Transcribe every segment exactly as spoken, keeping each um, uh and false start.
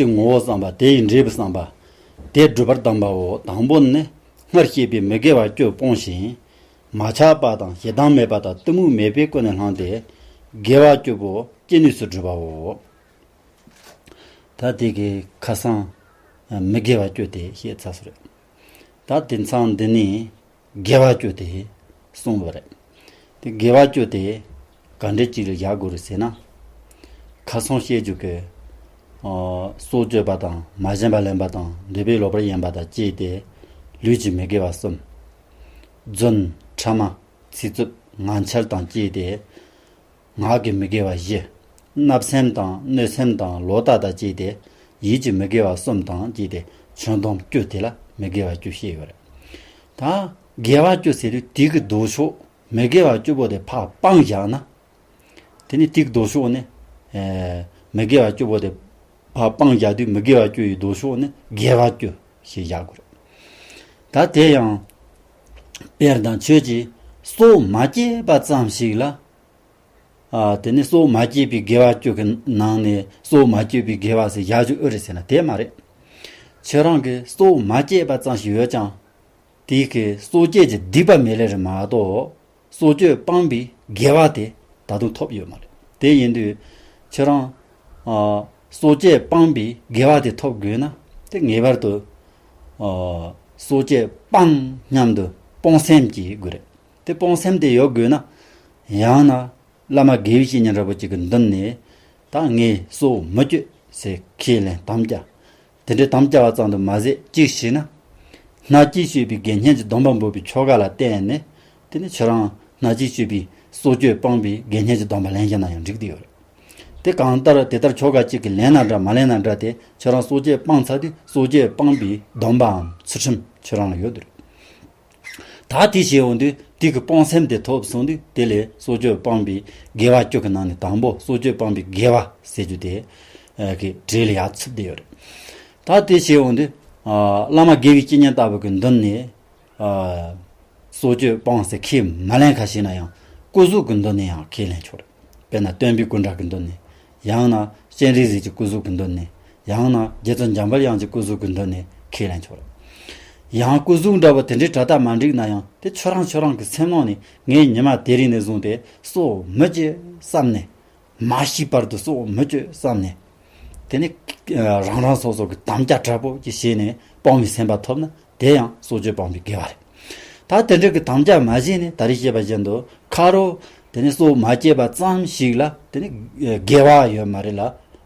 ཀྱི་ངོ་བོ་བསམ་པ་དེ་ཡི་འབྲས་བུ་བསམ་པ་དེ་སྒྲུབ་པར་གདམས་པའོ། དང་པོ་ནི། སྔར་བཤད་པའི་མི་དགེ་བ་བཅུ་སྤོང་ཞིང་། མ་ཆགས་པ་དང་ཞེ་སྡང་མེད་པ་དང་གཏི་མུག་མེད་པའི་ཀུན་ནས་བསླངས་ཏེ། དགེ་བ་བཅུ་པོ་ཅི་ནུས་སུ་བསྒྲུབ་པའོ། ད་དེ་གི་ཁ་སང་མི་དགེ་བ་བཅུ་དེ་བཤད་ཚར་སོང་རེད། ད་དེང་སང་འདི་ནས་དགེ་བ་བཅུ་དེ་གསུངས་པ་རེད། དེ་དགེ་བ་བཅུ་དེ་ག་འདྲ་ཅིག་ལ་བཞག་དགོས་རེད་ཟེར་ན། ཁ་སང་བཤད་རྒྱུ་གི་ཨ་སྲོག་གཅོད་པ་དང་མ་བྱིན་པ་ལེན་པ་དང་འདོད་པས་ལོག་པར་གཡེམ་པ་དང་བཅས་ཏེ་ལུས་ཀྱི་མི་དགེ་བ་གསུམ། རྫུན། ཕྲ་མ། ཚིག་རྩུབ། ངན་འཆལ་དང་བཅས་ཏེ། ངག་གི་མི་དགེ་བ་བཞི། བརྣབ་སེམས་དང་གནོད་སེམས་དང་ལོག་ལྟ་དང་བཅས་ཏེ། ཡིད་ཀྱི་མི་དགེ་བ་གསུམ་དང་བཅས་ཏེ་ཆོས་སྡོམ་བཅུ་དེ་ལ་མི་དགེ་བ་བཅུ་བཤད་ཡོད་རེད། ད་དགེ་བ་བཅུ་ཟེར་དུས་དེ་གི་ལྡོག་ཕྱོགས་མི་དགེ་བ་བཅུ་པོ་དེ་ཕར་སྤངས་བཞག་ན། དེ་ནི་དེ་གི་ལྡོག་ཕྱོགས་ནི། ཨེ། མི་དགེ་བ་བཅུ་པོ་དེ་ཕར་སྤངས་བཞག་དུས་མི་དགེ་བ་བཅུ་ཡི་ལྡོག་ཕྱོགས་ནི་དགེ་བ་བཅུ་ཞེས་བཞག་དགོས་རེད། ད་དེ་ཡང་། དཔེར་ན་ཁྱོད་ཀྱིས་སྲོག་མ་བཅད་པ་ཙམ་ཞིག་ལ། ཨ། དེ་ནི་སྲོག་མ་བཅད་པའི་དགེ་བ་བཅུ་གི་ནང་ནས་སྲོག་མ་གཅོད་པའི་དགེ་བ་ཟེར་བཞག་རྒྱུ་ཨེ་རེད་ཟེར་ན་དེ་མ་རེད། ཁྱོད་རང་གིས་སྲོག་མ་བཅད་པ་ཙམ་ཞིག་ཡོད་ཀྱང་། དེའི་གི་སྲོག་བཅད་ཀྱི་སྡིག་པ་མེད་ལེ་རེད་མ་གཏོགས། སྲོག་གཅོད་སྤངས་པའི་དགེ་བ་དེ་ད་དུང་ཐོབ་ཡོད་མ་རེད། དེ་ཡིན་དུས་ཁྱོད་རང་། ཨ། སྲོག་གཅོད་སྤངས་པའི་དགེ་བ་དེ་ཐོབ་དགོས་ན་དེ་ངེས་པར་དུ། ཨ། སྲོག་གཅོད་སྤངས་སྙམ་དུ་སྤོང་སེམས་ཀྱི་དགོས་རེད། དེ་སྤོང་སེམས་དེ་ཡོད་དགོས་ན། ཡང་ན། བླ་མ་དགེ་བའི་བཤེས་གཉེན་འདྲ་པོ་ཅིག་གི་མདུན་ནས། ད་ངས་སྲོག་མི་གཅོད་ཟེར་ཁས་ལེན་དམ་བཅའ། དེ་འདྲའི་དམ་བཅའ་བ་ཙམ་དུ་མ་ཟད་གཅིག་བྱས་ན། སྔར་གྱིས་བཤད་པའི་དགེ་བསྙེན་གྱི་སྡོམ་པ་འབོགས་པའི་ཆོ་ག་ལ་བརྟེན་ནས། དེ་ནི་ཁྱོད་རང་སྔར་གྱིས་བཤད་པའི་སྲོག་གཅོད་སྤངས་པའི་དགེ་བསྙེན་གྱི་སྡོམ་པ་ལེན་བཞག་ན་ཡང་འགྲིག་གི་ཡོད་རེད། དེ་གང་ལྟར་དེ་ལྟར་ཆོ་ག་གཅིག་གིས་ལེན་ན་འདྲ་མ་ལེན་ན་འདྲ་དེ་ཁྱོད་རང་སྲོག་གཅོད་སྤངས་ཚར་དུས་སྲོག་གཅོད་སྤངས་པའི་སྡོམ་པའམ་ཚུལ་ཁྲིམས་ཁྱོད་རང་ལ་ཡོད་དེ་རེད། ད་དེ་བྱས་འོང་དུས་དེ་གི་སྤོང་སེམས་དེ་ཐོབ་སོང་དུས་དེ་ལས་སྲོག་གཅོད་སྤངས་པའི་དགེ་བ་བཅུ་གི་ནང་ནས་དང་པོ་སྲོག་གཅོད་སྤངས་པའི་དགེ་བ་ཟེར་རྒྱུ་དེ་གི་གྲས་ལ་ཡར་ཚུད་བསྡད་ཡོད་རེད། ད་དེ་བྱས་འོང་དུས་བླ་མ་དགེ་བའི་བཤེས་གཉེན་ལྟ་བུ་གི་མདུན་ནས་སྲོག་གཅོད་སྤངས་ཟེར་ཁས་མ་ལེན་ཁ་ཤས་ན་ཡང་སྐུ་གཟུགས་ཀྱི་མདུན་ནས་ཡང་ཁས་ལེན་ཆོག་རེད། དཔེར་ན་སྟོན་པའི་སྐུ་འདྲ་གི་མདུན་ནས། ཡང་ན་སྤྱན་རས་གཟིགས་ཀྱི་སྐུ་གཟུགས་ཀྱི་མདུན་ནས། ཡང་ན་རྗེ་བཙུན་འཇམ་དཔལ་དབྱངས་ཀྱི་སྐུ་གཟུགས་ཀྱི་མདུན་ནས་ཁས་ལེན་ཆོག་རེད། ཡང་སྐུ་གཟུགས་འདྲ་བོ་དེ་འདྲའི་གྲ་ལྟ་མ་འགྲིག་ན་ཡང་དེ་ཁྱོད་རང་ཁྱོད་རང་གི་སེམས་ནང་ནས་ངས་ཉི་མ་དེ་རིང་ནས་བཟུང་སྟེ་སྲོག་མི་གཅོད་བསམ་ནས། མ་ཤི་བར་དུ་སྲོག་མི་གཅོད་བསམ་ནས། དེ་ནས་རང་རང་སོ་སོ་གི་དམ་བཅའ་དྲག་པོ་ཅིག་བྱས་ནས་སྤོང་བའི་སེམས་པ་ཐོབ་ན། དེ་ཡང་སྲོག་གཅོད་སྤངས་པའི་དགེ་བ་རེད། ད་དེ་འདྲ་གི་དམ་བཅའ་མ་བྱས་ནས་ད་རེས་བཤད་པ་བཞིན་དུ་ཁ་རོག་དེ་ནས་སྲོག་མ་བཅད་པ་ཙམ་ཞིག་ལ་དེ་ནས་དགེ་བ་ཡོད་མ་རེད་ལ།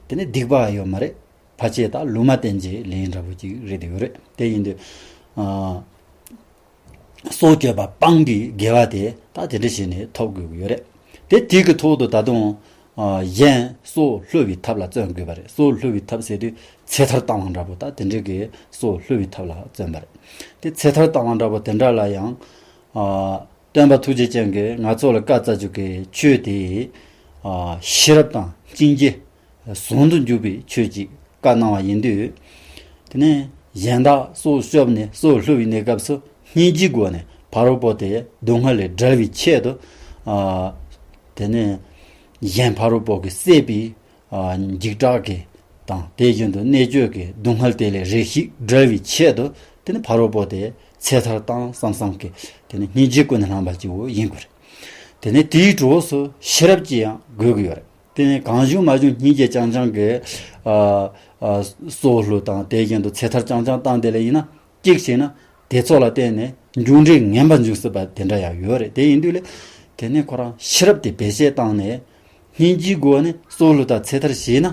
དེ་ནས་སྡིག་པ་ཡོད་མ་རེད། ཕལ་ཆེར་ད་ལུང་མ་བསྟན་གྱི་ལན་འདྲ་པོ་ཅིག་རེད་དེ་ཡོད་རེད། དེ་ཡིན་དུས། ཨ། སྲོག་གཅོད་པ་སྤངས་པའི་དགེ་བ་དེ་ད་དེ་འདྲ་བྱས་ནས་ཐོབ་དགོས་ཀྱི་ཡོད་རེད། དེ་དེ་གི་ཐོག་ཏུ་ད་དུང་། ཨ། གཞན་སྲོག་བསླུ་བའི་ཐབས་ལ་བརྩོན་དགོས་པ་རེད། སྲོག་བསླུ་བའི་ཐབས་ཟེར་དུས་ཚེ་ཐར་བཏང་བ་འདྲ་པོ་ད་དེ་འདྲ་གི་སྲོག་བསླུ་བའི་ཐབས་ལ་བརྩོན་པ་རེད། དེ་ཚེ་ཐར་བཏང་བ་འདྲ་པོ་དེ་འདྲ་ལ་ཡང་། ཨ། སྟོན་པ་ཐུགས་རྗེ་ཅན་གྱིས་ང་ཚོ་ལ་བཀའ་སྩལ་རྒྱུ་གི་ཆོས་དེ། ཨ། ཤེས་རབ་དང་སྙིང་རྗེ་ཟུང་དུ་འཇུག་པའི་ཆོས་ཅིག་བཀའ་གནང་བ་ཡིན་དུས། དེ་ནས་གཞན་དག་སྲོག་སྐྱོབ་ནས་སྲོག་བསླུ་བའི་གནས་སྐབས་སུ་སྙིང་རྗེའི་སྒོ་ནས་ཕ་རོལ་པོ་དེ་སྡུག་བསྔལ་ལས་བསྒྲལ་བའི་ཆེད་དུ། ཨ། དེ་ནས་གཞན་ཕ་རོལ་པོ་གི་སྲེད་པའི། ཨ། འཇིགས་སྐྲག་གི་དང་དེ་བཞིན་དུ་གནད་གཅོད་ཀྱི་སྡུག་བསྔལ་དེ་ལས་རེ་ཞིག་བསྒྲལ་བའི་ཆེད་དུ་དེ་ནི་ཕ་རོལ་པོ་དེ་ཚེ་ཐར་བཏང་བསམ་བསམ་གྱི་དེ་ནི་སྙིང་རྗེ་ཀུན་ནས་བསླངས་པ་གཅིག་པུ་ཡིན་དགོས་རེད། དེ་ནི་དེའི་གྲོགས་སུ་ཤེས་རབ་ཀྱི་ཡང་དགོས་ཀྱི་ཡོད་རེད། དེ་ནི་གང་བྱུང་མ་བྱུང་སྙིང་རྗེ་རྐྱང་རྐྱང་གི། ཨ། ཨ། སྲོག་བསླུ་དང་དེ་བཞིན་དུ་ཚེ་ཐར་རྐྱང་རྐྱང་བཏང་དེ་ལས་ཡིན་ན། གཅིག་བྱས་ན་དེ་ཚོ་ལ་བརྟེན་ནས་མཇུག་འབྲས་ངན་པ་འབྱུང་སྲིད་པ་དེ་འདྲ་ཡང་ཡོད་རེད། དེ་ཡིན་དུས་ལས་དེ་ནས་ཁོ་རང་ཤེས་རབ་དེ་བེད་སྤྱད་བཏང་ནས་སྙིང་རྗེའི་སྒོ་ནས་སྲོག་བསླུ་དང་ཚེ་ཐར་བྱས་ན།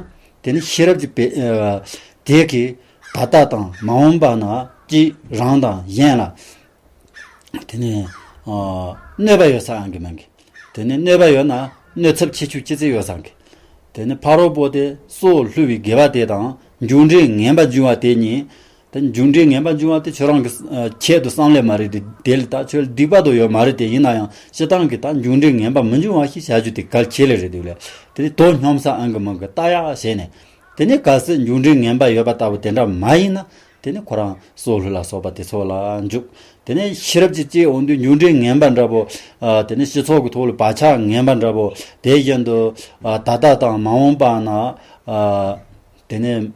དེ་ནི་ཤེས་རབ་ཀྱི་བེད། ཨ། དེ་གིས་ད་ལྟ་དང་མ་འོངས་པ་ན་གཅིག་རང་དང་གཞན་ལ་དེ་ནི། ཨ། གནོད་པ་ཡོད་ས་ཨང་གི་མང་གི། དེ་ནི་གནོད་པ་ཡོད་ན་གནོད་ཚབས་ཆེ་ཆུང་ཅི་ཙི་ཡོད་ས་གི། དེ་ནི་ཕ་རོལ་པོ་དེ་སྲོག་བསླུ་བའི་དགེ་བ་དེ་དང་མཇུག་འབྲས་ངན་པ་འབྱུང་བ་དེ་གཉིས། དེ་མཇུག་འབྲས་ངན་པ་འབྱུང་བ་དེ་ཁྱོད་རང་གི། ཨ། ཆེད་དུ་བསམ་ལེ་མ་རེད་དེ། དེ་ལ་ད་ཁྱོད་སྡིག་པ་དུ་ཡོད་མ་རེད་དེ། ཡིན་ན་ཡང་སྤྱིར་བཏང་གི་ད་མཇུག་འབྲས་ངན་པ་མི་འབྱུང་བ་ཞིག་བྱ་རྒྱུ་དེ་གལ་ཆེ་ལེ་རེད་དེ་ལས། དེ་ནི་དོ་སྙོམས་ས་ཨང་གི་མང་གི་ལྟ་ཡག་བྱས་ནས། དེ་ནས་གལ་སྲིད་མཇུག་འབྲས་ངན་པ་ཡོད་པ་ལྟ་བུ་དེ་འདྲ་མ་ཡིན་ན། དེ་ནས་ཁོ་རང་སྲོག་བསླུ་ལ་སོགས་པ་དེ་ཚོ་ལ་འཇུག་དེ་ནས་ཤེས་རབ་ཀྱི་དཔྱད་འོང་དུས་མཇུག་འབྲས་ངན་པ་འདྲ་པོ། ཨ། དེ་ནས་སྤྱི་ཚོགས་ཀྱི་ཐོག་ལ་བག་ཆགས་ངན་པ་འདྲ་པོ། དེ་བཞིན་དུ། ཨ། ད་ལྟ་དང་མ་འོངས་པ་ན། ཨ། དེ་ནས་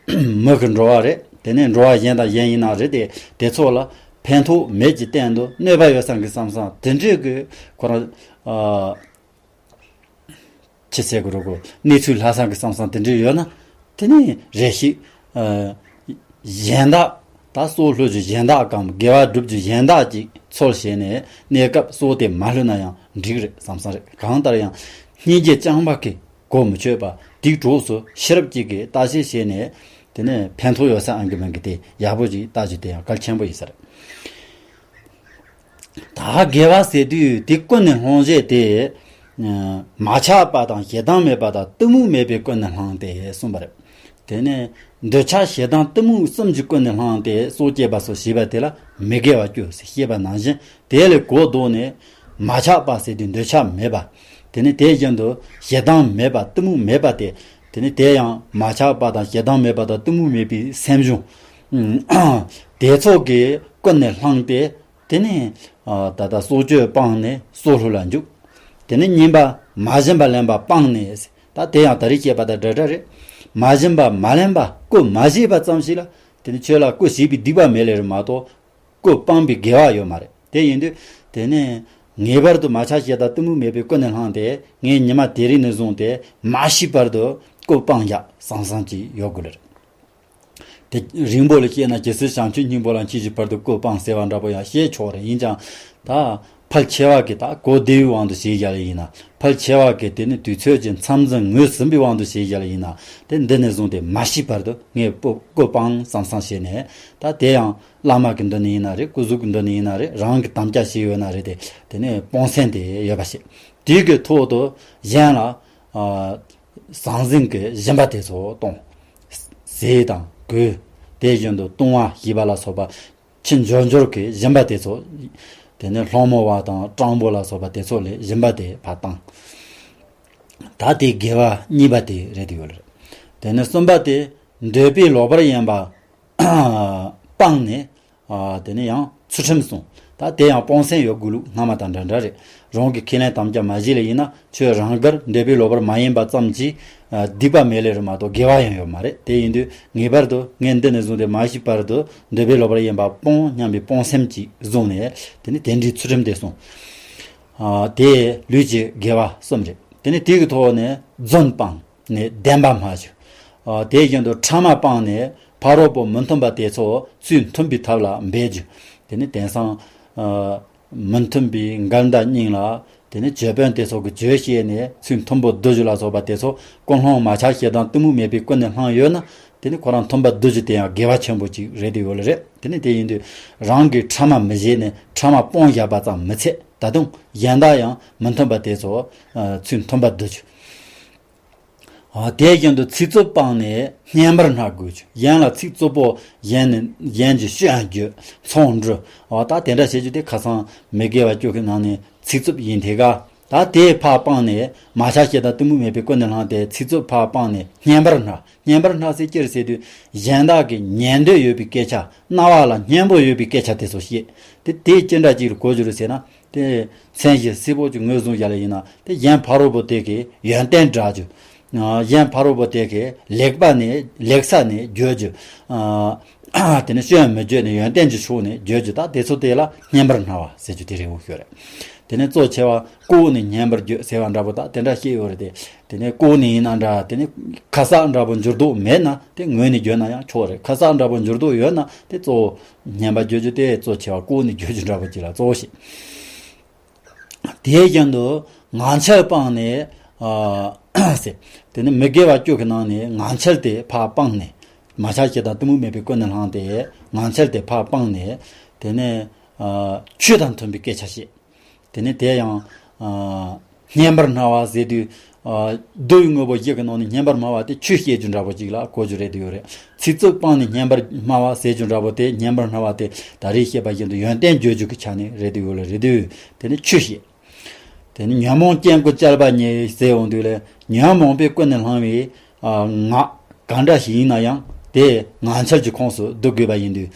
མི་གི་འགྲོ་བ་རེད། དེ་ནས་འགྲོ་བ་གཞན་དང་གཞན་ཡིན་ན་རེད་དེ། དེ་ཚོ་ལ་ཕན་ཐོགས་མེད་ཀྱི་སྟེང་དུ་གནོད་པ་ཡོད་བསམ་གི་བསམ་བསམ་དེ་འདྲའི་གི་ཁོ་རང་ཨ། ཅི་ཟེར་དགོས་རེད་གོ། གནས་ཚུལ་ལྷག་བསམ་གི་བསམ་བསམ་དེ་འདྲ་ཡོད་ན། དེ་ནི་རེ་ཞིག་ཨ། གཞན་དག་ད་སྲོག་བླུ་རྒྱུ་གཞན་དག་གམ་དགེ་བ་སྒྲུབ་རྒྱུ་གཞན་དག་ཅིག་འཚོལ་བྱས་ནས་གནས་སྐབས་སྲོག་དེ་མ་བླུ་ན་ཡང་འགྲིག་རེད་བསམ་བསམ་རེད། གང་ལྟར་ཡང་སྙིང་རྗེ་རྐྱང་པ་གིས་གོ་མི་ཆོད་པ་སྡིག་གྲོགས་སུ་ཤེས་རབ་ཅིག་གིས་བརྟག་དཔྱད་བྱས་ནས། དེ་ནས་ཕན་ཐོགས་ཡོད་ས་ཨང་གི་མིན་གི་དེ་ཡག་པོ་ཅིག་བལྟ་རྒྱུ་དེ་ཡང་གལ་ཆེན་པོ་ཡིན་ས་རེད། ད་དགེ་བ་ཟེར་དུས་དེ་ཀུན་ནས་བསླང་བྱ་དེ། མ་ཆགས་པ་དང་ཞེ་སྡང་མེད་པ་དང་གཏི་མུག་མེད་པའི་ཀུན་ནས་བསླངས་ཏེ་གསུངས་པ་རེད། དེ་ནས་འདོད་ཆགས་ཞེ་སྡང་གཏི་མུག་གསུམ་གྱི་ཀུན་ནས་བསླངས་ཏེ་སྲོག་བཅད་པ་སོགས་བྱས་པ་དེ་ལ་མི་དགེ་བ་བཅུ་ཟེར་བཤད་པ་ནང་བཞིན། དེ་ལས་གོ་ལྡོག་ནས་མ་ཆགས་པ་ཟེར་དུས་འདོད་ཆགས་མེད་པ། དེ་ནས་དེ་བཞིན་དུ་ཞེ་སྡང་མེད་པ་གཏི་མུག་མེད་པ་དེ། དེ་ནས་དེ་ཡང་མ་ཆགས་པ་དང་ཞེ་སྡང་མེད་པ་དང་གཏི་མུག་མེད་པའི་སེམས་བྱུང་། དེ་ཚོ་གི་ཀུན་ནས་བསླངས་ཏེ། དེ་ནས་ཨ། ད་ལྟ་སྲོག་གཅོད་སྤངས་ནས་སྲོག་བླུ་ལ་འཇུག་དེ་ནས་གཉིས་པ་མ་བྱིན་པ་ལེན་པ་སྤངས་ནས། ད་དེ་ཡང་ད་རེས་བཤད་པ་དང་འདྲ་འདྲ་རེད། མ་བྱིན་པ་མ་ལེན་པ་རྐུ་མ་བྱས་པ་ཙམ་ཞིག་ལ། དེ་ནི་ཁྱོད་ལ་རྐུ་བྱས་པའི་སྡིག་པ་མེད་ལེ་རེད་མ་གཏོགས། རྐུ་སྤངས་པའི་དགེ་བ་ཡོད་མ་རེད། དེ་ཡིན་དུས་དེ་ནས་ངེས་པར་དུ་མ་ཆགས་ཞེ་སྡང་གཏི་མུག་མེད་པའི་ཀུན་ནས་བསླངས་ཏེ། ངས་ཉི་མ་དེ་རིང་ནས་བཟུང་སྟེ་མ་ཤི་བར་དུ་རྐུ་སྤང་ཡག་བསམ་བསམ་གྱིས་ཡོད་དགོས་རེད། དེ་རིང་པོ་ལ་བཤད་ན་ཇི་སྲིད་བྱང་ཆུབ་སྙིང་པོ་ལ་མཆིས་ཀྱི་བར་དུ་རྐུ་སྤང་ཟེར་བ་འདྲ་པོ་ཡང་བཤད་ཆོག་རེད། ཡིན་ཀྱང་ད་ཕལ་ཆེ་བ་གིས་ད་གོ་བདེ་བའི་དབང་དུ་བྱས་བཞག་ལ་ཡིན་ན། ཕལ་ཆེ་བ་གིས་དེ་ནི་དུས་ཚོད་ཀྱི་མཚམས་འཛིན་ངོས་ཟིན་པའི་དབང་དུ་བྱས་བཞག་ལ་ཡིན་ན། དེ་འདི་ནས་བཟུང་སྟེ་མ་ཤི་བར་དུ་ངས་རྐུ་རྐུ་སྤང་བསམ་བསམ་བྱས་ནས། ད་དེ་ཡང་བླ་མ་གི་མདུན་ནས་ཡིན་ན་རེད། སྐུ་གཟུགས་ཀྱི་མདུན་ནས་ཡིན་ན་རེད། རང་གི་དམ་བཅའ་བྱས་ཡོད་ན་རེད་དེ། དེ་ནས་སྤོང་སེམས་དེ་ཡོད་པ་ཞིག་དེ་གི་ཐོག་ཏུ་གཞན་ལ་ཨ། ཟང་ཟིང་གི་སྦྱིན་པ་དེ་ཚོ་གཏོང་། ཟས་དང་གོས། དེ་བཞིན་དུ་བཏུང་བ་ཞེས་པ་ལ་སོགས་པ་ཕྱི་འབྱོར་འབྱོར་གྱི་སྦྱིན་པ་དེ་ཚོ། དེ་ནས་སློང་མོ་བ་དང་སྤྲང་པོ་ལ་སོགས་པ་དེ་ཚོ་ལ་སྦྱིན་པ་དེ་ཕར་བཏང་། ད་དེ་དགེ་བ་གཉིས་པ་དེ་རེད་དེ་ཡོད་རེད། དེ་ནས་གསུམ་པ་དེ་འདོད་པའི་ལོག་པར་གཡེམ་པ་སྤངས་ནས། ཨ། དེ་ནས་ཡང་ཚུལ་ཁྲིམས་སྲུང་། ད་དེ་ཡང་སྤོང་སེམས་ཡོད་དགོས་ལུགས་སྔ་མ་དང་འདྲ་འདྲ་རེད། རང་གི་ཁས་ལེན་དམ་བཅའ་མ་བཞེས་ལེ་ཡིན་ན། ཁྱོད་རང་དགར་འདོད་པའི་ལོག་པར་མ་གཡེམ་པ་ཙམ་གྱིས་ཨ། སྡིག་པ་མེད་ལེ་རེད་མ་གཏོགས་དགེ་བ་ཡང་ཡོད་མ་རེད། དེ་ཡིན་དུས་ངེས་པར་དུ་ངས་འདི་ནས་བཟུང་སྟེ་མ་ཤི་བར་དུ་འདོད་པའི་ལོག་པར་གཡེམ་པ་སྤོང་སྙམ་པའི་སྤོང་སེམས་ཀྱིས་བཟུང་ནས། དེ་ནི་དེ་འདྲའི་ཚུལ་ཁྲིམས་དེ་སྲུང་། ཨ། དེ་ལུས་ཀྱི་དགེ་བ་གསུམ་རེད། དེ་ནི་དེ་གི་ཐོག་ནས་རྫུན་སྤངས་ནས་བདེན་པ་སྨྲ་རྒྱུ། ཨ། དེ་བཞིན་དུ་ཕྲ་མ་སྤངས་ནས་ཕ་རོལ་པོ་མི་མཐུན་པ་དེ་ཚོ་ཚུར་མཐུན་པའི་ཐབས་ལ་འབད་རྒྱུ། དེ་ནི་དེང་སང་ཨ། མི་མཐུན་པའི་འགལ་ཟླ་སྙིང་ལ། དེ་ནི་ཇོ་བོན་དེ་ཚོ་གི་ཇོ་བཤད་ནས་ཚུར་མཐུན་པོ་བསྡུ་རྒྱུ་ལ་སོགས་པ་དེ་ཚོ་ཀུན་སློང་མ་ཆགས་ཞེ་སྡང་གཏི་མུག་མེད་པའི་ཀུན་ནས་བསླངས་ཡོད་ན། དེ་ནི་ཁོ་རང་མཐུན་པ་བསྡུ་རྒྱུ་དེ་ཡང་དགེ་བ་ཆེན་པོ་ཅིག་རེད་དེ་ཡོད་ལེ་རེད། དེ་ནི་དེ་ཡིན་དུས་རང་གིས་ཕྲ་མ་མི་བྱེད་ནས་ཕྲ་མ་སྤོང་བཞག་པ་ཙམ་མི་ཚད། ད་དུང་གཞན་དག་ཡང་མི་མཐུན་པ་དེ་ཚོ་ཨ། ཚུར་མཐུན་པ་བསྡུ་རྒྱུ། ཨ། དེ་བཞིན་དུ་ཚིག་རྩུབ་སྤངས་ནས་སྙན་པར་སྨྲ་དགོས་ཀྱི། གཞན་ལ་ཚིག་རྩུབ་པོ་གཞན་ནས་གཞན་གྱི་ཤོད་རྒྱུ། མཚང་འབྲུ། ཨ། ད་དེ་འདྲ་བྱེད་རྒྱུ་དེ་ཁ་སང་མི་དགེ་བ་བཅུ་གི་ནང་ནས་ཚིག་རྩུབ་ཡིན་དེ་ག་ད་དེ་ཕར་སྤངས་ནས་མ་ཆགས་ཞེ་སྡང་གཏི་མུག་མེད་པའི་ཀུན་ནས་བསླངས་ཏེ་ཚིག་རྩུབ་ཕར་སྤངས་ནས་སྙན་པར་སྨྲ། སྙན་པར་སྨྲ་ཟེར་ཅི་རེད་ཟེར་དུས། གཞན་དག་གི་ཉན་འདོད་ཡོད་པའི་སྐད་ཆ། རྣ་བ་ལ་སྙན་པོ་ཡོད་པའི་སྐད་ཆ་དེ་ཚོ་བཤད། དེ་དེ་ཅི་འདྲ་ཅིག་ལ་གོ་རྒྱུ་རེད་ཟེར་ན། དེ་མཚན་གཞི་སིལ་བུ་གཅིག་ངོས་བཟུང་བཞག་ལེ་ཡིན་ན། དེ་གཞན་ཕ་རོལ་པོ་དེ་གི་ཡོན་ཏན་བསྒྲག་རྒྱུ། ཨ། གཞན་ཕ་རོལ་པོ་དེ་གི་ལེགས་པ་ནས་ལེགས་ས་ནས་བརྗོད་རྒྱུ། ཨ། དེ་ནས་སྐྱོན་མི་བརྗོད་ནས་ཡོན་ཏན་གྱི་ཕྱོགས་ནས་བརྗོད་རྒྱུ། ད་དེ་ཚོ་དེ་ལ་སྙན་པར་སྨྲ་བ་ཟེར་རྒྱུ་དེ་རེད་འོ་ཤོད་རེད། དེ་ནས་གཙོ་ཆེ་བ་ལྐོག་ནས་སྙན་པར་བརྗོད་ཟེར་བ་འདྲ་པོ་ད་དེ་འདྲ་བཤད་ཡོད་རེད་དེ། དེ་ནས་ལྐོག་ནས་ཡིན་ན་འདྲ། དེ་ནས་ཁ་གསག་འདྲ་པོ་འགྱུར་ལྡོག་མེད་ན། དེ་ངོས་ནས་བརྗོད་ན་ཡང་ཆོག་རེད། ཁ་གསག་འདྲ་པོ་འགྱུར་ལྡོག་ཡོད་ན་དེ་གཙོ་བོ་སྙན་པ་བརྗོད་རྒྱུ་དེ་གཙོ་ཆེ་བ། ལྐོག་ནས་བརྗོད་རྒྱུ་འདྲ་པོ་ཅིག་ལ་གཙོ་བོ་བཤད། དེ་བཞིན་དུ་ངག་འཆལ་སྤངས་ནས། ཨ། ཟེར། དེ་ནི་མི་དགེ་བ་བཅུ་གི་ནང་ནས་ངག་འཆལ་དེ་ཕར་སྤངས་ནས། མ་ཆགས་ཞེ་སྡང་གཏི་མུག་མེད་པའི་ཀུན་ནས་བསླངས་ཏེ་ངག་འཆལ་དེ་ཕར་སྤངས་ནས། དེ་ནས་ཨ། ཆོས་དང་མཐུན་པའི་སྐད་ཆ་བཤད། དེ་ནས་དེ་ཡང་ཨ། སྙན་པར་སྨྲ་བ་ཟེར་དུས། ཨ། མདོ་ཡི་དངོས་པོ་བཞི་གི་ནང་ནས་སྙན་པར་སྨྲ་བ་དེ་ཆོས་བཤད་རྒྱུ་འདྲ་པོ་ཅིག་ལ་གོ་རྒྱུ་རེད་དེ་ཡོད་རེད། ཚིག་རྩུབ་སྤངས་ནས་སྙན་པར་སྨྲ་བ་ཟེར་རྒྱུ་འདྲ་པོ་དེ། སྙན་པར་སྨྲ་བ་དེ་ད་རེས་བཤད་པ་བཞིན་དུ་ཡོན་ཏན་བརྗོད་རྒྱུ་གི་ཆ་ནས་རེད་དེ་ཡོད་ལ་རེད་དེ། དེ་ནི་ཆོས་བཤད། དེ་ནི་ཉོན་མོངས་ཅན་གྱི་སྐྱེས་པ་ཉིད་ཟེར་འོང་དུས་ལ། ཉོན་མོངས་པའི་ཀུན་ནས་བསླངས་པའི་ཨ། ངག་གང་འདྲ་ཞིག་ཡིན་ན་ཡང་དེ་ངག་འཆལ་གྱི་ཁོངས་སུ་བསྡུ་དགོས་པ་ཡིན་དུས།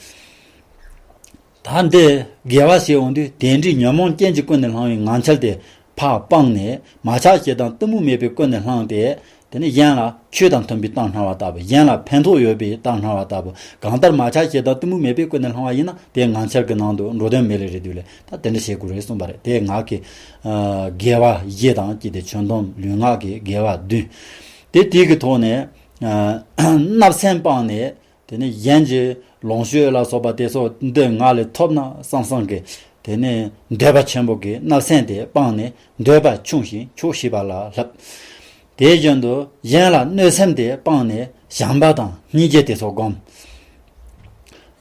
ད་འདི་དགེ་བ་ཞེས་འོང་དུས་དེ་འདྲའི་ཉོན་མོངས་ཅན་གྱི་ཀུན་ནས་བསླངས་པའི་ངག་འཆལ་དེ་ཕར་སྤངས་ནས། མ་ཆགས་ཞེ་སྡང་གཏི་མུག་མེད་པའི་ཀུན་ནས་བསླངས་ཏེ། དེ་ནས་གཞན་ལ་ཆོས་དང་མཐུན་པའི་གཏམ་སྨྲ་བ་ལྟ་བུ། གཞན་ལ་ཕན་ཐོགས་ཡོད་པའི་གཏམ་སྨྲ་བ་ལྟ་བུ། གང་ལྟར་མ་ཆགས་ཞེ་སྡང་གཏི་མུག་མེད་པའི་སྒོ་ནས་སློང་བ་ཡིན་ན། དེ་ངང་ཚུལ་གྱི་ནང་དུ་འགྲོ་དོན་མེད་ལེ་རེད་འདུག་ལེ། ད་དེ་འདྲ་བྱེད་དགོས་རེད་གསུངས་པ་རེད། དེ་ངག་གི་ཨ་དགེ་བ་བཞི་དང་བཅས་ཏེ་ཆོས་སྡོམ་ལུས་ངག་གི་དགེ་བ་བདུན། དེ་དེ་གི་ཐོག་ནས་ཨ་བརྣབ་སེམས་སྤངས་ནས། དེ་ནས་གཞན་གྱི་ལོངས་སྤྱོད་ལ་སོགས་པ་དེ་སོགས་འདི་ང་ལས་ཐོབ་ན་བསམ་བསམ་གྱི། དེ་ནས་འདོད་པ་ཆེན་པོ་གི་བརྣབ་སེམས་དེ་སྤངས་ནས། འདོད་པ་ཆུང་ཞིང་ཆོག་ཤེས་པ་ལ་བསླབ། དེ་བཞིན་དུ་གཞན་ལ་གནོད་སེམས་དེ་སྤངས་ནས། བྱམས་པ་དང་སྙིང་རྗེ་དེ་ཚོ་བསྒོམ།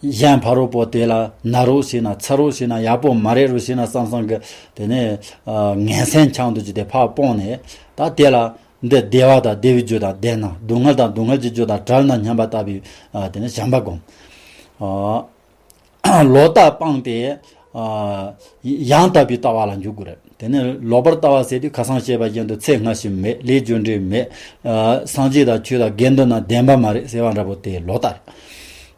གཞན་ཕ་རོལ་པོ་དེ་ལ་ན་རོགས་བྱས་ན། ཚ་རོགས་བྱས་ན། ཡག་པོ་མ་རེད་རོགས་བྱས་ན་བསམ་བསམ་གྱི། དེ་ནས་ཨ་ངན་སེམས་འཆང་འདུག་ཅིག་དེ་ཕར་སྤངས་ནས། ད་དེ་ལ་འདི་བདེ་བ་དང་བདེ་བའི་རྒྱུ་དང་ལྡན་ན། སྡུག་བསྔལ་དང་སྡུག་བསྔལ་གྱི་རྒྱུ་དང་བྲལ་ན་སྙམ་པ་ལྟ་བུའི་ཨ་དེ་ནས་བྱམས་པ་བསྒོམ། ཨ་ལོག་ལྟ་སྤངས་ཏེ་ཨ་ཡང་དག་པའི་ལྟ་བ་ལ་འཇུག་དགོས་རེད། དེ་ནས་ལོག་པར་ལྟ་བ་ཟེར་དུས་ཁ་སང་བཤད་པ་བཞིན་དུ་ཚེ་སྔ་ཕྱི་མེད། ལས་རྒྱུ་འབྲས་མེད། ཨ་སངས་རྒྱས་དང་ཆོས་དང་དགེ་འདུན་དང་ལྡན་པ་མ་རེད་ཟེར་བ་འདྲ་པོ་དེ་ལོག་ལྟ་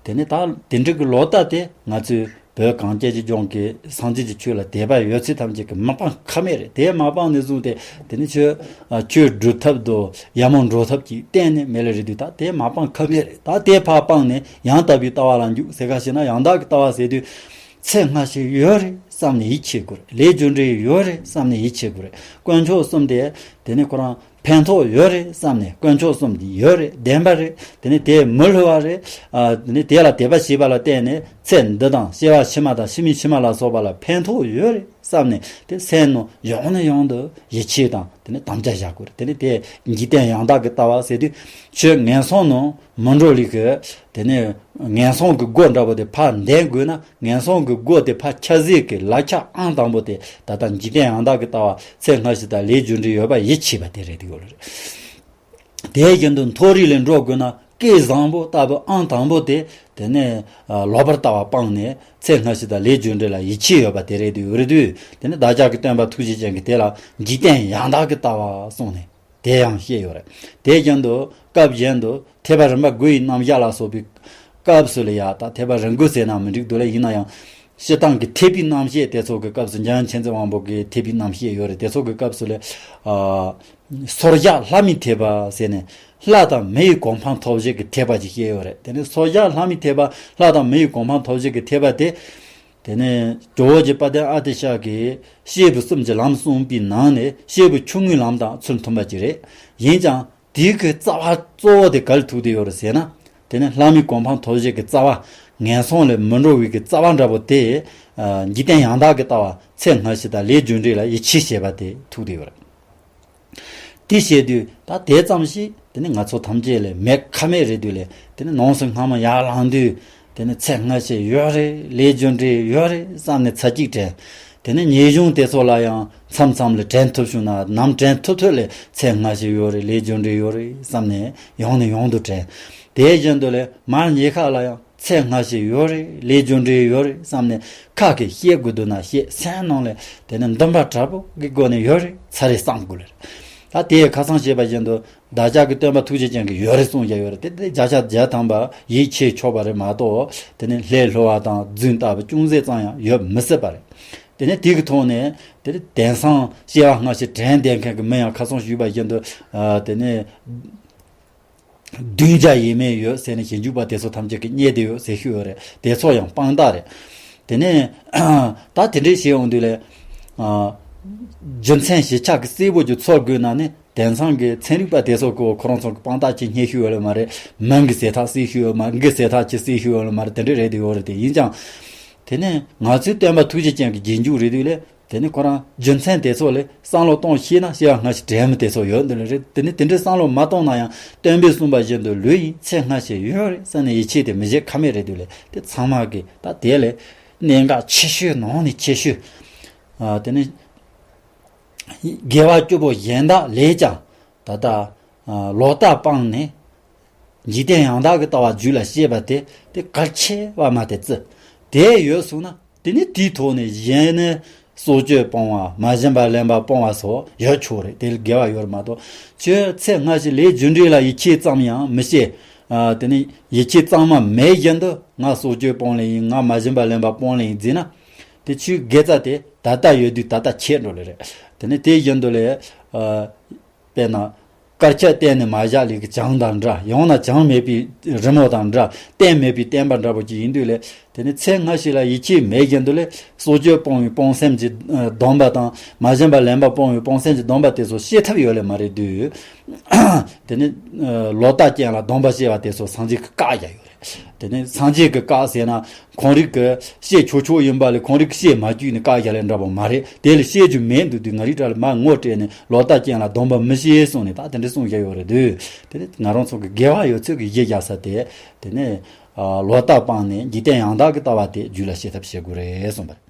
རེད། དེ་ནས་ད་དེ་འདྲ་གི་ལོག་ལྟ་དེ་ང་ཚོས་བོད་གངས་ཅན་གྱི་ལྗོངས་ཀྱི་སངས་རྒྱས་ཀྱི་ཆོས་ལ་དད་པ་ཡོད་ཚད་ཐམས་ཅད་ཀྱིས་མ་སྤང་ཁ་མེད་རེད། དེ་མ་སྤངས་ནས་བཟུང་སྟེ་དེ་ནི་ཆོས་ཨ་ཆོས་སྒྲུབ་ཐབས་དང་ཡར་མར་འགྲོ་ཐབས་ཀྱི་གཏན་ནས་མེད་ལེ་རེད་དུས། ད་དེ་མ་སྤང་ཁ་མེད་རེད། ད་དེ་ཕར་སྤངས་ནས་ཡང་དག་པའི་ལྟ་བ་ལ་འཇུག་ཟེར་ག་ཞེ་ན། ཡང་དག་གི་ལྟ་བ་ཟེར་དུས་ཚེ་སྔ་ཕྱི་ཡོད་རེད་བསམ་ནས་ཡིད་ཆེས་དགོས་རེད། ལས་རྒྱུ་འབྲས་ཡོད་རེད་བསམ་ནས་ཡིད་ཆེས་དགོས་རེད། དཀོན་མཆོག་གསུམ་དེ་དེ་ནི་ཁོ་རང་ཕན་ཐོགས་ཡོད་རེད་བསམ་ནས། དཀོན་མཆོག་གསུམ་དེ་ཡོད་རེད། བདེན་པ་རེད། དེ་ནི་དེ་མི་བསླུ་བ་རེད། ཨ་དེ་ནི་དེ་ལ་དད་པ་བྱས་པ་ལ་བརྟེན་ནས་ཚེ་འདི་དང་སྐྱེ་བ་ཕྱི་མ་དང་ཕྱི་མའི་ཕྱི་མ་ལ་སོགས་པ་ལ་ཕན་ཐོགས་ཡོད་རེད་བསམ་ནས། དེ་སེམས་ནང་ཡང་ནས་ཡང་དུ་ཡིད་ཆེས་དང་དེ་ནི་དམ་བཅའ་བཞག་དགོས་རེད། དེ་ནི་དེ་འཇིག་རྟེན་ཡང་དག་གི་ལྟ་བ་ཟེར་དུས་ཆོས་ངན་སོང་ནང་མི་འགྲོ་ལེ་གི། དེ་ནི་ངན་སོང་གི་སྒོ་འདྲ་པོ་དེ་ཕར་འདེད་དགོས་ན། ངན་སོང་གི་སྒོ་དེ་ཕར་ཆགས་ཟིན་གྱི་ལག་ཆ་ཨང་དང་པོ་དེ་ད་ལྟ་འཇིག་རྟེན་ཡང་དག་གི་ལྟ་བ་ཚེ་སྔ་ཕྱི་དང་ལས་རྒྱུ་འབྲས་ཡོད་པ་ཡིད་ཆེས་པ་དེ་རེད། དེ་ཡོད་རེད། དེ་བཞིན་དུ་མཐོ་རིས་ལ་འགྲོ་དགོས་ན་སྐལ་བཟང་པོ་ལྟ་བུ་ཨང་དང་པོ་དེ། དེ་ནས་ཨ་ལོག་པར་ལྟ་བ་སྤངས་ནས་ཚེ་སྔ་ཕྱི་དང་ལས་རྒྱུ་འབྲས་ལ་ཡིད་ཆེས་ཡོད་པ་དེ་རེད། དེ་ཡོད་རེད་དུས་དེ་ནི་བདག་ཅག་གི་སྟོན་པ་ཐུགས་རྗེ་ཅན་གྱིས་དེ་ལ་འཇིག་རྟེན་ཡང་དག་གི་ལྟ་བ་གསུངས་ནས། དེ་ཡང་བཤད་ཡོད་རེད། དེ་བཞིན་དུ་སྐབས་གཞན་དུ་ཐེག་པ་རིམ་པ་དགུ་ཡི་རྣམ་གཞག་ལ་སོགས་པའི་སྐབས་སུ་ལ་ཡང་། ད་ཐེག་པ་རིམ་དགུ་ཟེར་ན་མི་འགྲིག་འདུག་ལ། ཡིན་ན་ཡང་སྤྱིར་བཏང་གི་ཐེག་པའི་རྣམ་བཤད་དེ་ཚོ་གི་སྐབས་སུ། འཇམ་དབྱངས་མཁྱེན་བརྩེ་དབང་པོ་གི་ཐེག་པའི་རྣམ་བཤད་ཡོད་རེད། དེ་ཚོ་གི་སྐབས་སུ་ལ་ཨ་སོར་བཞག་ལྷ་མིའི་ཐེག་པ་ཟེར་ནས་ལྷ་དང་མི་ཡི་གོ་འཕང་ཐོབ་བྱེད་ཀྱི་ཐེག་པ་ཅིག་བཤད་ཡོད་རེད། དེ་ནས་སོར་བཞག་ལྷ་མིའི་ཐེག་པ། ལྷ་དང་མི་ཡི་གོ་འཕང་ཐོབ་བྱེད་ཀྱི་ཐེག་པ་དེ། དེ་ནས་ཇོ་བོ་རྗེ་དཔལ་ལྡན་ཨ་ཏི་ཤ་གིས་སྐྱེས་བུ་གསུམ་གྱི་ལམ་གསུངས་པའི་ནང་ནས་སྐྱེས་བུ་ཆུང་ངུའི་ལམ་དང་ཚུལ་མཐུན་པ་ཅིག་རེད། ཡིན་ཀྱང་དེའི་གི་རྩ་བ་གཙོ་བོ་དེ་ག་ལ་ཐུག་བསྡད་ཡོད་རེད་ཟེར་ན། དེ་ནི་ལྷ་མིའི་གོ་འཕང་ཐོབ་བྱེད་ཀྱི་རྩ་བ། ངན་སོང་ལ་མི་འགྲོ་བའི་གི་རྩ་བ་འདྲ་པོ་དེ། ཨ་འཇིག་རྟེན་ཡང་དག་གི་ལྟ་བ། ཚེ་སྔ་ཕྱི་དང་ལས་རྒྱུ་འབྲས་ལ་ཡིད་ཆེས་བྱེད་པ་དེ་ཐུག་བསྡད་ཡོད་རེད། དེ་བཤད་དུས་ད་དེ་ཙམ་ཞིག་དེ་ནི་ང་ཚོ་ཐམས་ཅད་ལ་མེད་ཁ་མེད་རེད་དུས་ལས། དེ་ནི་ནང་སེམས་སྔ་མ་ཡར་ལངས་དུས། དེ་ནི་ཚེ་སྔ་ཕྱི་ཡོད་རེད། ལས་རྒྱུ་འབྲས་ཡོད་རེད་བསམ་ནས་ཚ་གྱང་དྲན། དེ་ནི་ཉེས་གཞུང་དེ་ཚོ་ལ་ཡང་མཚམས་མཚམས་ལ་དྲན་ཐུབ་བྱུང་ན། ནམ་དྲན་ཐུབ་ཐུབ་ལས་ཚེ་སྔ་ཕྱི་ཡོད་རེད། ལས་རྒྱུ་འབྲས་ཡོད་རེད་བསམ་ནས་ཡང་ནས་ཡང་དུ་དྲན། དེ་བཞིན་དུ་ལས་མར་ཉེ་ཁ་ལ་ཡང་ཚེ་སྔ་ཕྱི་ཡོད་རེད། ལས་རྒྱུ་འབྲས་ཡོད་རེད་བསམ་ནས་ཁ་གིས་བཤད་དགོས་འདུག་ན་བཤད། སེམས་ནང་ལ་དེ་ནི་འདུན་པ་དྲག་པོ་གི་སྒོ་ནས་ཡོད་རེད་ཚར་རེ་བསམ་དགོས་ལེ། ད་དེ་ཁ་སང་བཤད་པ་བཞིན་དུ་བདག་ཅག་གི་སྟོན་པ་ཐུགས་རྗེ་ཅན་གྱིས་ཡོད་རེད་གསུངས་བཞག་ཡོད་རེད། དེ་དེ་བརྒྱ་ཆ་བརྒྱ་ཐམ་པ་ཡིད་ཆེས་ཆོག་པ་རེད་མ་གཏོགས། དེ་ནི་ལྷའི་བསླུ་བ་དང་རྫུན་ལྟ་བུ་ཅུང་ཟད་ཙམ་ཡང་ཡོད་མི་སྲིད་པ་རེད། དེ་ནི་དེ་གི་ཐོག་ནས་དེ་ནི་དེང་སང་སྐྱེ་བ་སྔ་ཕྱི་དྲན་བསྡད་མཁན་གྱི་མི་ཡང་ཁ་སང་ཞུས་པ་བཞིན་དུ། ཨ་དེ་ནི་བདུན་བརྒྱ་ཡས་མས་ཡོད་ཟེར་ནས་ཞེ་འཇུག་པ་དེ་ཚོ་ཐམས་ཅད་ཀྱིས་རྙེད་བསྡད་ཡོད་ཟེར་ཞུས་ཡོད་རེད། དེ་ཚོ་ཡང་དཔང་རྟགས་རེད། དེ་ནས་ད་དེ་འདྲས་བྱས་ཡོང་དུས་ལས། ཨ་རྒྱུ་མཚན་གཞི་ཆགས་ཀྱི་གསལ་པོ་ཅིག་ཚོར་དགོས་ན་ནི། དེང་སང་གི་ཚན་རིག་པ་དེ་ཚོ་གིས་ཁོ་རང་ཚོ་གི་དཔང་རྟགས་ཅིག་རྙེད་ཤེས་ཡོད་ལེ་མ་རེད། མིང་གི་ཟེར་ཐག་གསལ་ཤེས་ཡོད་མ་རེད། མིང་གི་ཟེར་ཐག་ཅིག་གསལ་ཤེས་ཡོད་ལེ་མ་རེད། དེ་འདྲས་རེད་དེ་ཡོད་རེད་དེ། ཡིན་ཀྱང་དེ་ནས་ང་ཚོའི་སྟོན་པ་ཐུགས་རྗེ་ཅན་གྱི་རྗེས་འཇུག་རེད་དུས་ལས། དེ་ནི་ཁོ་རང་རྒྱུ་མཚན་དེ་ཚོ་ལས་བསམ་བློ་གཏོང་ཤེས་ན་སྐྱེ་བ་སྔ་ཕྱི་དྲན་མི་དེ་ཚོ་ཡོད་འདི་ལ་རེད། དེ་ནི་དེ་འདྲའི་བསམ་བློ་མ་གཏོང་ན་ཡང་སྟོན་པས་གསུངས་པ་བཞིན་དུ་ལོས་ཡིན་ཚེ་སྔ་ཕྱི་ཡོད་རེད་བསམ་ནས་ཡིད་ཆེས་དེ་མི་བྱེད་ཁ་མེད་རེད་དུས་ལས། དེ་ཚང་མ་གིས་ད་དེ་ལས་གནད་འགག་ཆེ་ཤོས་ནང་ནས་ཆེ་ཤོས། ཨ་དེ་ནི་དགེ་བ་བཅུ་པོ་གཞན་དག་ལས་ཀྱང་ད་ལྟ་ཨ་ལོག་ལྟ་སྤངས་ནས། འཇིག་རྟེན་ཡང་དག་གི་ལྟ་བ་རྒྱུད་ལ་སྐྱེས་པ་དེ་དེ་གལ་ཆེ་བ་མ་དེ་བརྩི། དེ་ཡོད་སོང་ན་དེ་ནི་དེའི་ཐོག་ནས་གཞན་ནི་སྲོག་གཅོད་སྤོང་བ། མ་བྱིན་པ་ལེན་པ་སྤོང་བ་སོགས་ཡོད་ཆོག་རེད། དེ་དགེ་བ་ཡོད་རེད་མ་གཏོགས། ཁྱོད་ཚེ་སྔ་ཕྱི་ལས་རྒྱུ་འབྲས་ལ་ཡིད་ཆེས་ཙམ་ཡང་མི་བྱེད། ཨ་དེ་ནི་ཡིད་ཆེས་གཙང་མ་མེད་བཞིན་དུ་ང་སྲོག་གཅོད་སྤོང་ལེ་ཡིན། ང་མ་བྱིན་པ་ལེན་པ་སྤོང་ལེ་ཡིན་བརྩིས་ན། དེ་ཁྱོའི་དགེ་རྩ་དེ་ད་ལྟ་ཡོད་དུས་ད་ལྟ་ཆད་འགྲོ་ལེ་རེད། དེ་ནི་དེ་བཞིན་དུ་ལས་ཨ། དཔེར་ན། དཀར་ཆ་གཏན་ནས་མ་བཞག་ལས་ཀྱི་བྱང་དང་འདྲ། ཡང་ན་བྱང་མེད་པའི་རི་མོ་དང་འདྲ། རྟེན་མེད་པའི་བསྟན་པ་འདྲ་པོ་ཅིག་ཡིན་དུས་ལས། དེ་ནི་ཚེ་སྔ་ཕྱི་ལ་ཡིད་ཆེས་མེད་བཞིན་དུ་ལས། སྲོག་གཅོད་སྤོང་བའི་སྤོང་སེམས་ཀྱི་ཨ་སྡོམ་པ་དང་། མ་བྱིན་པ་ལེན་པ་སྤོང་བའི་སྤོང་སེམས་ཀྱི་སྡོམ་པ་དེ་ཚོ་བྱེད་ཐབས་ཡོད་ལེ་མ་རེད་དུས། དེ་ནི་ཨ་ལོག་ལྟ་ཅན་ལ་སྡོམ་པ་བྱེད་པ་དེ་ཚོ་སངས་རྒྱས་ཀྱིས་བཀག་བཞག་ཡོད་རེད། དེ་ནི་སངས་རྒྱས་ཀྱིས་བཀག་ཟེར་ན། ཁོང་རིགས་ཀྱིས་བཤད་ཆོག་ཆོག་ཡིན་པ་ལས། ཁོང་རིགས་ཀྱིས་བཤད་མ་བཅུག་ནས་བཀག་བཞག་ལེ་འདྲ་པོ་མ་རེད། དེ་ལས་བཤད་རྒྱུ་མེད་འདུག་དུས། ང་རིགས་དྲ་ལ་མར་ངོ་སྤྲད་ནས། ལོག་ལྟ་ཅན་ལ་སྡོམ་པ་མི་བྱེད་གསུངས་ནས། ད་དེ་འདྲ་གསུངས་བཞག་ཡོད་རེད་དུས། དེ་ནི་ང་རང་ཚོ་གི་དགེ་བ་ཡོད་ཚད་ཀྱི་གཞི་བཞག་ས་དེ། དེ་ནི་ཨ་ལོག་ལྟ་སྤངས་ནས་འཇིག་རྟེན་ཡང་དག་གི་ལྟ་བ་དེ་རྒྱུད་ལ་བྱེད་ཐབས་བྱེད་དགོས་རེད་གསུངས་པ་རེད།